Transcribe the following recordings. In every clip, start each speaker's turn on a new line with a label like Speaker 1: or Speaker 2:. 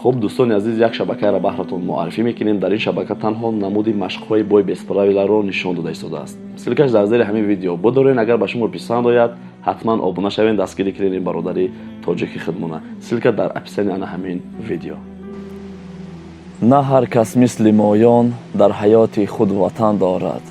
Speaker 1: Хуб, дӯстони азиз, як шабакаеро баҳратон муаррифӣ мекунем. Дар ин шабака танҳо намуди машқҳои бой без правила ро нишон дода истодааст. Ссылка ш дар зери ҳамин видео будорен. Агар ба шумо писанд ояд, ҳатман обуна шавед, дастгирӣ кунед ин бародари тоҷики худмона. Ссылка дар описании ана ҳамин видео. На ҳар кас мисли моён дар ҳаёти худ ватан дорад,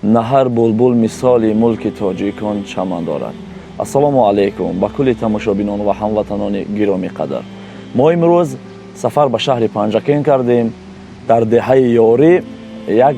Speaker 1: на ҳар булбул мисоли мулки тоҷикон чаман дорад. Ассалому алайкум ба кулли тамошобинон ва ҳамватанони гиромӣ қадр. Мо имрӯз сафар ба шаҳри Панҷакент кардем. Дар деҳаи Ёрӣ як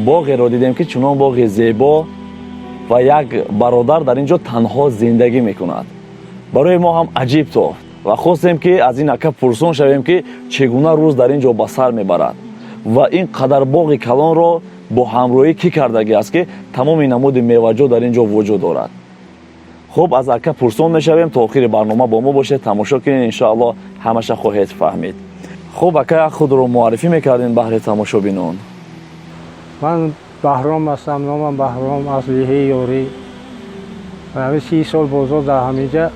Speaker 1: боғеро дидем, ки чунон боғи зебо ва як бародар дар ин ҷо танҳо зиндагӣ мекунад. Барои мо ҳам аҷиб тофт ва хостем, ки аз ин ака пурсон шавем, ки чӣ гуна рӯз дар ин ҷо ба сар мебарад ва ин қадар боғи калонро бо ҳамроҳӣ кӣ кардагӣ аст, ки тамоми намуди меваҷот дар ин ҷо вуҷуд дорад. Хуб, аз ака пурсон мешавем. То охири барнома бо мо бошед, тамошо кунед, иншоалло, ҳамаша хоҳед фаҳмид. Хуб, ака, худро муаррифӣ мекардем баҳри тамошобинон.
Speaker 2: Ман Баҳром ҳастам, номам Баҳром, аз деҳаи Ёрӣ. Ҳамин 30 сол бозор дар ҳаминҷа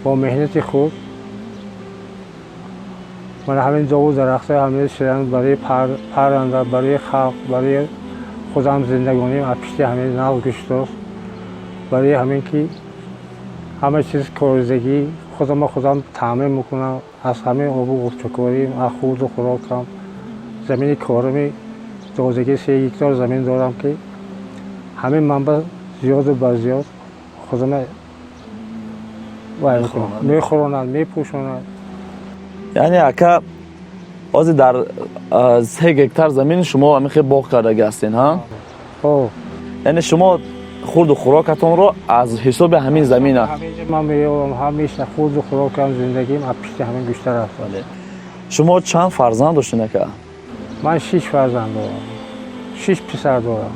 Speaker 2: бо меҳнати худ ман ҳамин дову дарахтҳои ҳамин ширан барои парранда, барои халқ, барои худам зиндагоним аз пишти ҳамин нағз гӯштост. Барои ҳамин ки ҳама чиз коридагӣ худама худам таъмин мекунам аз ҳамин обу обчакорим, аз хурду хӯрокам. Замини корами додагӣ 3 гектар замин дорам, ки ҳамин манбаъ зиёду бар зиёд худама мехӯронад, мепӯшонад.
Speaker 1: Яъне, ака, ҳозир дар 3 гектар замин шумо ҳамин хел боғ кардагӣ ҳастен, ҳа? Яъне шумо хурду хӯрокатонро аз ҳисоби ҳамин замина?
Speaker 2: Ман меёбам ҳамеша хурду хӯрокам, зиндагим аз пишти ҳамин гӯшта рафт.
Speaker 1: Шумо чанд фарзанд доштед, ака?
Speaker 2: Ман шиш фарзанд дорам, шиш писар дорам.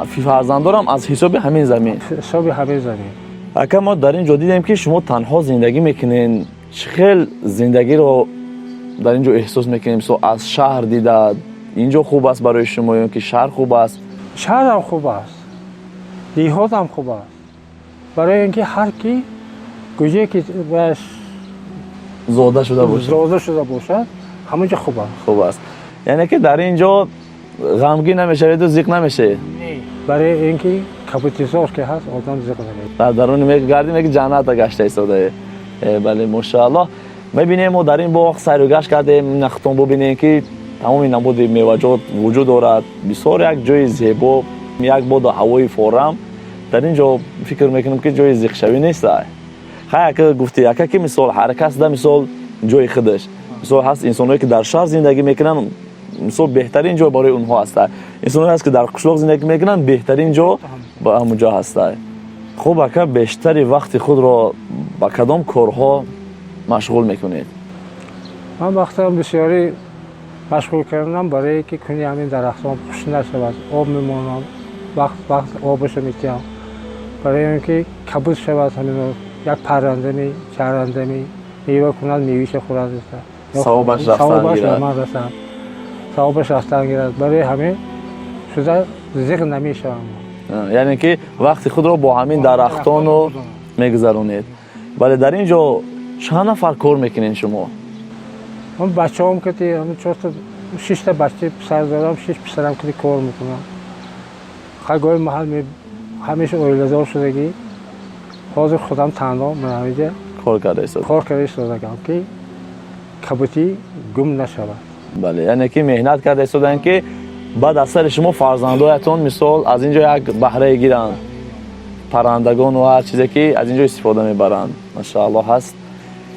Speaker 1: Фарзанддорам аз ҳисоби ҳамин замин?
Speaker 2: Ҳисоби ҳамин замин.
Speaker 1: Ака, мо дар ин ҷо дидем, ки шумо танҳо зиндагӣ мекунед. Чӣ хел зиндагиро дар ин ҷо эҳсос мекунед? Мисол, аз шаҳр дида ин ҷо хуб аст барои шумо ё ки шаҳр хуб аст?
Speaker 2: Шаҳрам хуб аст, деҳотам хуб аст, барои ин ки ҳар ки куҷое ки
Speaker 1: зода шуда бошад.
Speaker 2: Зода шуда бошад, ҳамон ҷо хуб аст.
Speaker 1: Хуб аст. Яъне ки дар ин ҷо ғамгин намешаведу зиқ намешавед?
Speaker 2: Барои ин ки кабутизор ки ҳаст, одам зиқ намешавад.
Speaker 1: Дар даруни мегардӣ, меги ҷанната гашта истодаe. Бале, мошааллоҳ. Мебинем, мо дар ин боғ сайру гашт кардем. Нахтон бубинем, ки тамоми намуди меваҷот вуҷуд дорад. Бисёр як ҷои зебо, як боду ҳавои форам дар ин ҷо. Фикр мекунам, ки ҷои зиқшавӣ нест. Хай, ака, гуфти, ака, ки мисол ҳар кас да мисол ҷои худаш. Мисол, ҳаст инсонҳое, ки дар шаҳр зиндагӣ мекунанд, мисол, беҳтарин ҷой барои онҳо ҳаста. Инсонҳое ҳаст, ки дар қишлоқ зиндагӣ мекунанд, беҳтарин ҷо ба ҳамон ҷо ҳаста. Хуб, ака, бештари вақти худро ба кадом корҳо машғул мекунед?
Speaker 2: Ман вақтам бисёрӣ машғул кардам барое ки куни ҳамин дарахтон хушк нашавад, об мемонам, вақт вақт обашо метиҳам, барои он ки кабуд шавад, ҳамин як паррандами, чарандами мева кунад, мевиша хӯрад.
Speaker 1: Савобаш рафтан гирад.
Speaker 2: Ман расам, савобаш рафтан гирад. Барои ҳамин шуда зиқ намешавам.
Speaker 1: Яъне ки вақти худро бо ҳамин дарахтону мегузаронед. Бале, дар ин ҷо чанд нафар кор мекунед шумо?
Speaker 2: Ман бачаҳом кати, чорта, шишта бачаи писар дорам, шиш писарам кати кор мекунам. Хай, гоҳи маҳал ҳамеша оиладор шудагӣ, ҳозир худам танҳо ман ҳаминҷа
Speaker 1: кор карда истода.
Speaker 2: Кор карда истодагам, ки кабутӣ гум нашавад.
Speaker 1: Бале, яъне ки меҳнат карда истодаем, ки баъд аз сари шумо фарзандоятон, мисол, аз ин ҷо як баҳрае гиранд, паррандагон ва ҳар чизе, ки аз ин ҷо истифода мебаранд. Машааллоҳ ҳаст.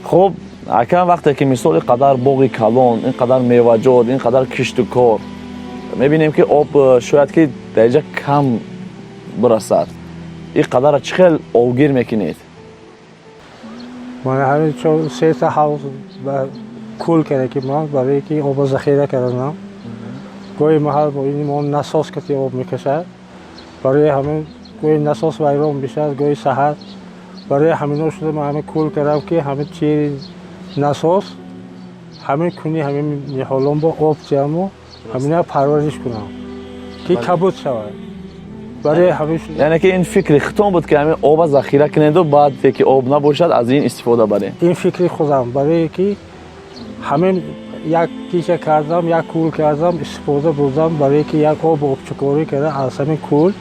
Speaker 1: Хуб, ака, вақте ки, мисол, ин қадар боғи калон, ин қадар меваҷот, ин қадар кишту кор, мебинем, ки об шояд ки дар инҷа кам бирасад, ин қадарра чӣ хел обгир мекунед?
Speaker 2: Ман ҳамин сета ҳавз ба кул карда, ки ман барое ки обро захира карданам. Гоҳи маҳал бо ин мо насос кати об мекашад, барои ҳамин гоҳи насос вайрон бишад, гоҳи саҳар. Барои ҳамино шуда ман ҳамин кул кардам, ки ҳамин чири насос ҳамин куни ҳамин ниҳолон бо об тияму ҳамина парвариш кунам, ки кабуд шавад. Барои ҳамин.
Speaker 1: Яъне ки ин фикри худтон буд, ки ҳамин оба захира кунеду баъд ки об набошад, аз ин истифода барем?
Speaker 2: Ин фикри худам, барое ки Ҳамин як киша кардам, як кӯл кардам, истифода бурдам барои ки як об обчакорӣ карда аз ҳамин кӯл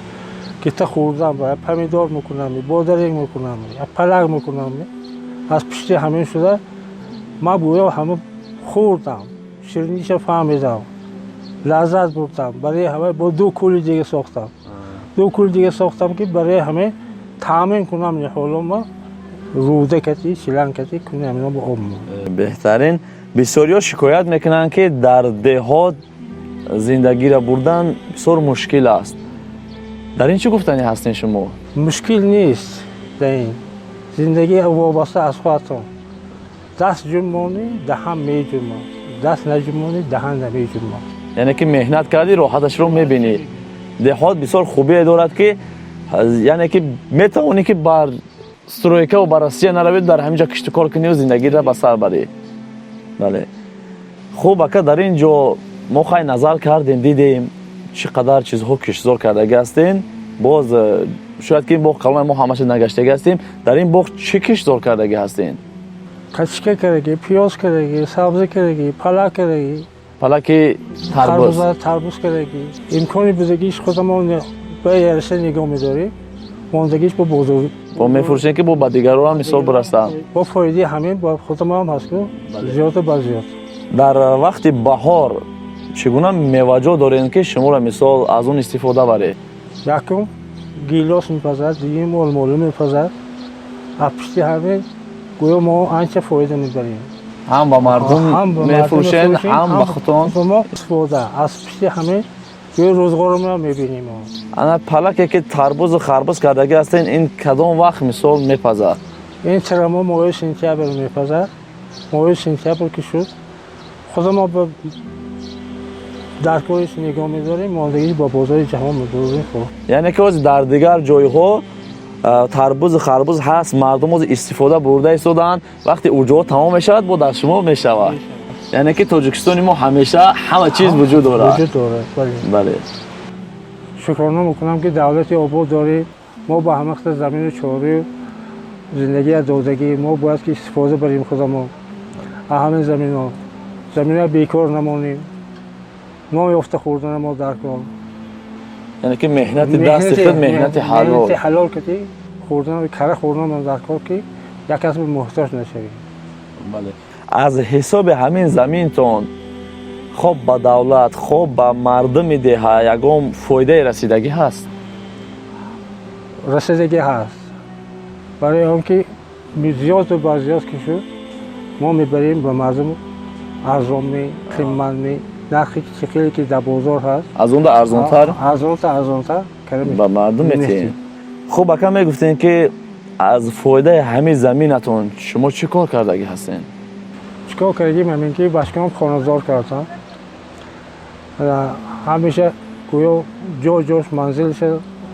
Speaker 2: гирифта хӯрдам. Помидор мекунам, бодаринг мекунам, палак мекунам. Аз пушти ҳамин шуда ман гӯё ҳама хӯрдам, шириниша фаҳмидам, лаззат бурдам. Барои ҳама бо ду кӯли дига сохтам. Ду кӯли дига сохтам ки барои ҳама таъмин кунам ниҳолома рӯда кати, шиланг кати куни ҳамино бо об.
Speaker 1: Беҳтарин. Бисёриҳо шикоят мекунанд, ки дар деҳот зиндагиро бурдан бисёр мушкил аст. Дар ин чӣ гуфтанӣ ҳастин шумо?
Speaker 2: Мушкил нест дар ин. Зиндагӣ вобаста аз худатон. Даст ҷунбонӣ, даҳан меҷунбон. Даст наҷунбонӣ, даҳан намеҷунбон.
Speaker 1: Яъне ки меҳнат кардӣ, роҳаташро мебинӣ. Деҳот бисёр хубие дорад, ки яъне ки метавонӣ ки бар стройка ва бар Россия наравӣ, дар ҳамин ҷо киштукор кунӣ, зиндагиро ба сар барӣ. Бале. Хуб, ака, дар ин ҷо мо хай назар кардем, дидем чӣ қадар чизҳо киштзор кардагӣ ҳастен. Боз шояд ки ин боғ калони мо ҳамаша нагаштагӣ ҳастем. Дар ин боғ чӣ киштзор кардагӣ ҳастен?
Speaker 2: Качка кардаги, пиёз кардаги, сабзӣ кардаги, палак кардаги.
Speaker 1: Палаки тарбуз.
Speaker 2: Тарбуз кардаги. Имкони бузагиш худамон ба яраша нигоҳ медорем. Мондагиш бо бозор.
Speaker 1: Бо мефурӯшем, ки бо ба дигарон ҳам мисол бирасанд.
Speaker 2: Бо фоидаи ҳамин бо худамон ҳам ҳаст, ку зиёду ба зиёд.
Speaker 1: Дар вақти баҳор чӣ гуна меваҷот дорем, ки шуморо мисол аз он истифода баред?
Speaker 2: Якум гилос мепазад, дуюм олмолу мепазад. Аз пушти ҳамин гӯё мо анча фоида мебарем.
Speaker 1: Ҳам ба мардум мефурӯшед, ҳам ба худтон.
Speaker 2: Мо истифода аз пушти ҳамин гӯё рӯзғоромонро мебинем.
Speaker 1: Ана палаке ки тарбузу харбуз кардагӣ ҳастен, ин кадом вақт мисол мепазад?
Speaker 2: Ин тирамо моҳи сентябр мепазад. Моҳи сентябр ки шуд, худамо ба даркориш нигоҳ медорем, мондагиш ба бозори ҷаҳон мебурем.
Speaker 1: Яъне ки ҳозир дар дигар ҷойҳо тарбузу харбуз ҳаст, мардум ҳозир истифода бурда истодаанд. Вақте уҷоҳо тамом мешавад, бо дар шумо мешавад. Яъне ки Тоҷикистони мо ҳамеша ҳама чиз вуҷуд дорад.
Speaker 2: Вуҷуд дорад, бале.
Speaker 1: Бале.
Speaker 2: Шукрона мекунам, ки давлати обод дорем. Мо ба ҳама қисм замину чораю зиндагия додагӣ, мо бояд ки истифода барем худамон аз ҳамин заминҳо. Заминҳо бекор намонем, нон ёфта хӯрдана мо дар кор.
Speaker 1: Яъне ки меҳнати дасти худ, меҳнати ҳалол.
Speaker 2: Меҳнати ҳалол кати хӯрдан, кара хӯрдан мо дар кор, ки як кас муҳтоҷ нашавем.
Speaker 1: Бале. Аз ҳисоби ҳамин заминтон хоб ба давлат, хоб ба мардуми деҳа ягон фоидаи расидагӣ ҳаст?
Speaker 2: Расидагӣ ҳаст. Барои он ки зиёду бар зиёд ки шуд, мо мебарем ба мардум арзонме, қиматме, нархи чӣ хеле ки дар бозор ҳаст.
Speaker 1: Аз онда арзонтар?
Speaker 2: Арзонтар, арзонтар
Speaker 1: ба мардум метиҳем. Хуб, ака, мегуфтем, ки аз фоидаи ҳамин заминатон шумо чӣ кор кардагӣ ҳастен?
Speaker 2: Чӣ кор кардагим? Ҳамин ки бачкаам хонадор кардам. Ҳамеша гӯё ҷо ҷош манзилша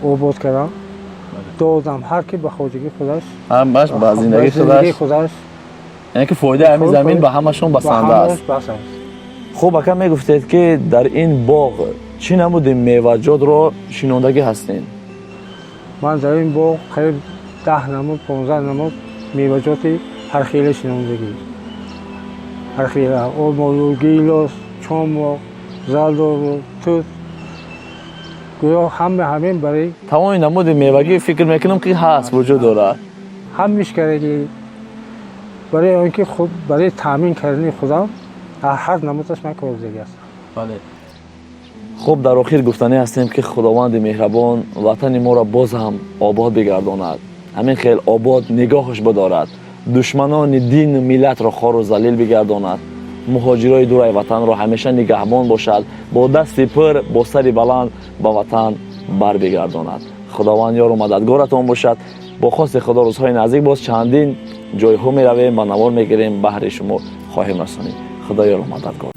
Speaker 2: обод кардам, додам ҳар ки ба хоҷагии худаш.
Speaker 1: Ҳамаш ба зиндагии
Speaker 2: худаш.
Speaker 1: Яъне ки фоидаи ҳамин замин ба ҳамашон басанда аст. Хуб, ака, мегуфтед, ки дар ин боғ чӣ намуди меваҷотро шинондагӣ ҳастен?
Speaker 2: Ман дар ин боғ қариб 10 намуд, 15 намуд меваҷоти ҳархела шинондагӣ. Ҳархела олмолу, гилос, чомоқ, зардолу, тут, гӯё ҳама ҳамин барои
Speaker 1: тамоми намуди мевагӣ фикр мекунам, ки ҳаст, вуҷуд дорад.
Speaker 2: Ҳамиш кардагӣ барои он ки худ барои таъмин кардани худам аз ҳар намудаш ман кордагӣ ҳастам.
Speaker 1: Бале. Хуб, дар охир гуфтанӣ ҳастем, ки Худованди меҳрабон ватани моро боз ҳам обод бигардонад, ҳамин хел обод нигоҳаш бидорад, душманони дину миллатро хору залил бигардонад, муҳоҷирои дураи ватанро ҳамеша нигаҳбон бошад, бо дасти пур, бо сари баланд ба ватан барбигардонад. Худованд ёру мададгоратон бошад. Бо хости Худо рӯзҳои наздик боз чандин ҷойҳо меравем ва навор мегирем, баҳри шумо хоҳем расонид. Худо ёру мададгор.